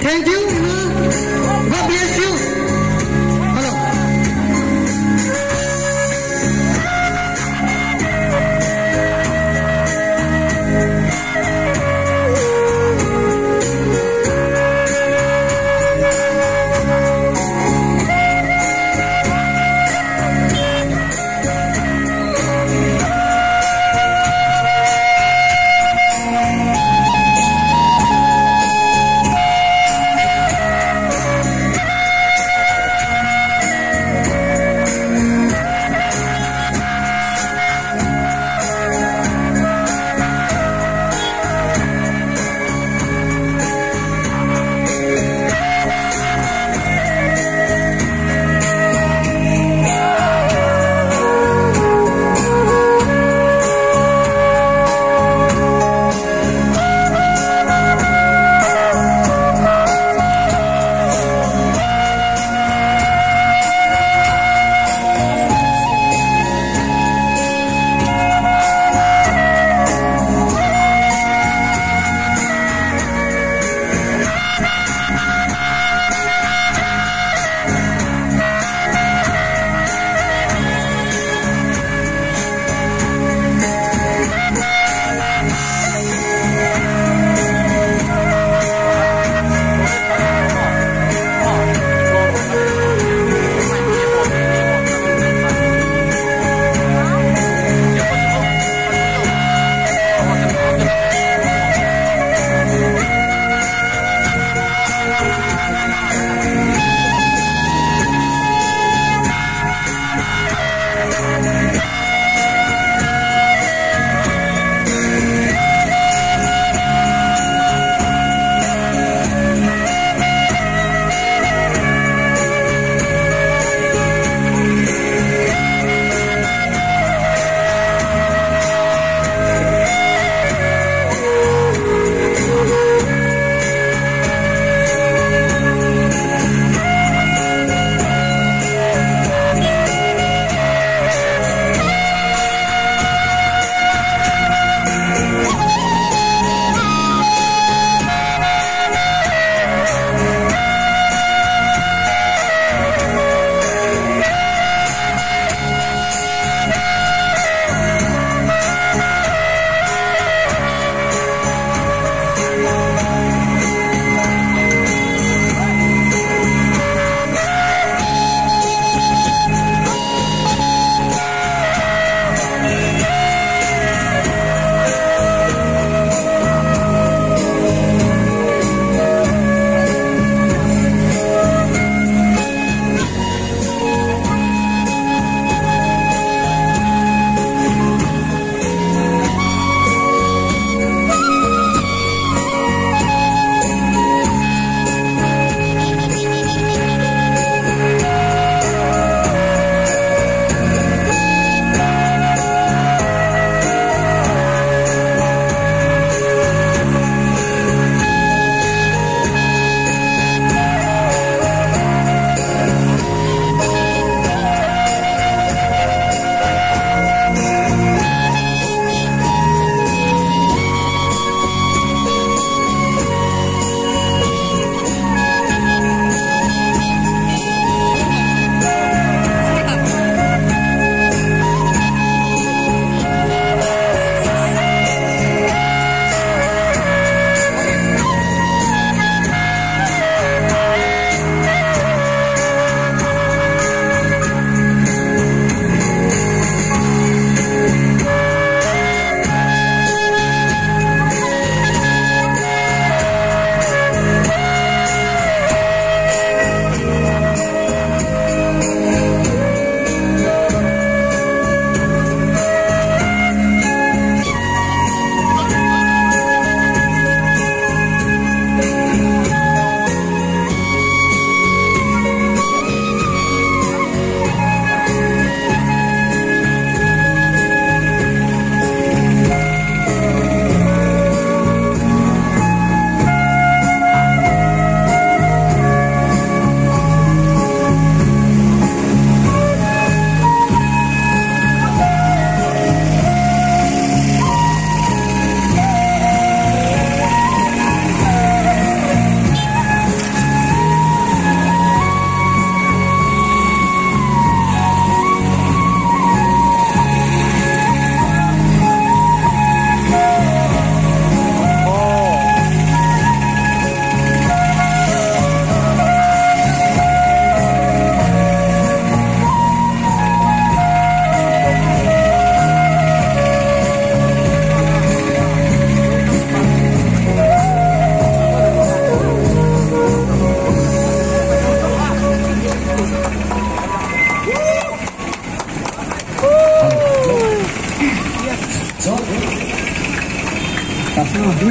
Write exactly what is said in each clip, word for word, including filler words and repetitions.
Thank you. God bless you. Hello.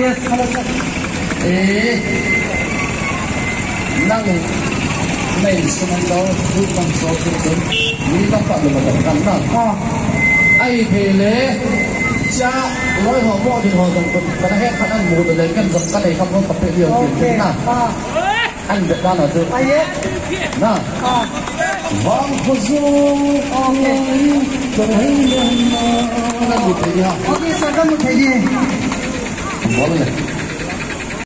E, nang in, na insung a lo, tu kan so tu tu, mi ka pa lo ma kan na. Ahi thei le, cha, loi ho mo din ho jong kan, kan he khan an mu le kan jong kan ei kha mo ka pe lio tin na. An bet dan a chu. Na. Vang kho zu. Chang hei le na. Na mu thei dia. Okay, sir, ka mu thei di. Bol le.